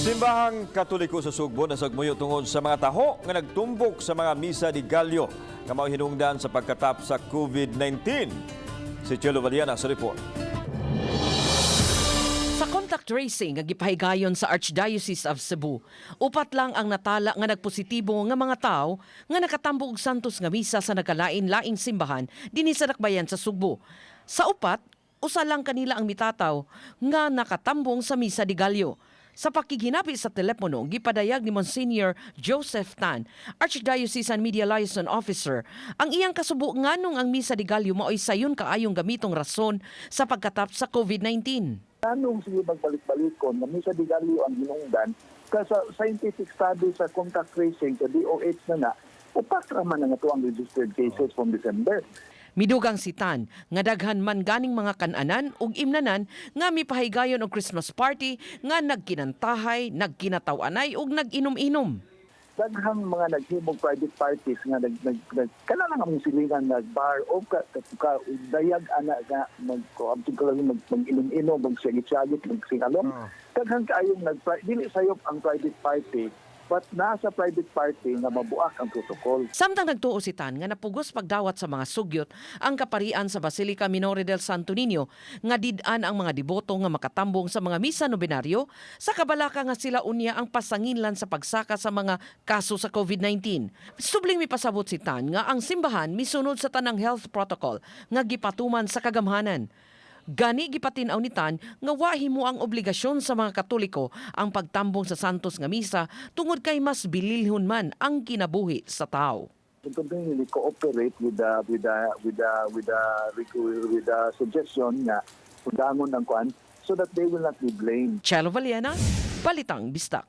Simbahang Katoliko sa Sugbo nasagmuyo tungod sa mga taho nga nagtumbok sa mga Misa de Gallo nga mao hinungdan sa pagkatap sa COVID-19. Si Chelo Valiana sa report. Sa contact tracing nga gipahigayon sa Archdiocese of Cebu, upat lang ang natala nga nagpositibo nga mga tao nga nakatambo og santos nga misa sa nagkalain-laing simbahan dinhi sa dakbayan sa Sugbo. Sa upat, usa lang kanila ang mitataw nga nakatambong sa Misa de Gallo. Sa pakighinabi sa telepono, gipadayag ni Monsignor Joseph Tan, Archdiocesan Media Liaison Officer, ang iyang kasubo nganong ang Misa de Gallo maoy sayon kaayong gamitong rason sa pagkatap sa COVID-19. Anong sige magbalik-balikon, na Misa de Gallo ang hinungdan, ka sa scientific study sa contact tracing sa DOH na na, upat ra man ang ato ang registered cases from December. Midugang si Tan nga daghan man ganing mga kananan ug imnanan nga mipahigayon og Christmas party nga nagkinantahay, nagkinataw-anay ug nag-inom-inom. Daghang mga naghimog private parties nga nag nag, nag kana lang among silingan nag bar o ka dayag ana nga mag abtog ka lang mag mag-inom-inom, mag-sagit-sagit, magsingalong. Daghang kaayong nag dili sayop ang private party, but nasa private party nga mabuak ang protocol. Samtang nagtuo si Tan nga napugos pagdawat sa mga sugyot ang kaparian sa Basilica Minore del Santo Niño nga did-an ang mga deboto nga makatambong sa mga misa nobenaryo sa kabalaka nga sila unya ang pasanginlan sa pagsaka sa mga kaso sa COVID-19. Subling mipasabot si Tan nga ang simbahan misunod sa tanang health protocol nga gipatuman sa kagamhanan. Gani gipatin-aw ni Tan nga wa himo ang obligasyon sa mga Katoliko ang pagtambong sa santos nga misa tungod kay mas bililhon man ang kinabuhi sa tao. To continually cooperate with the suggestion nga undangon ang kwan so that they will not be blamed. Chelo Valiena, Balitang Bisdak.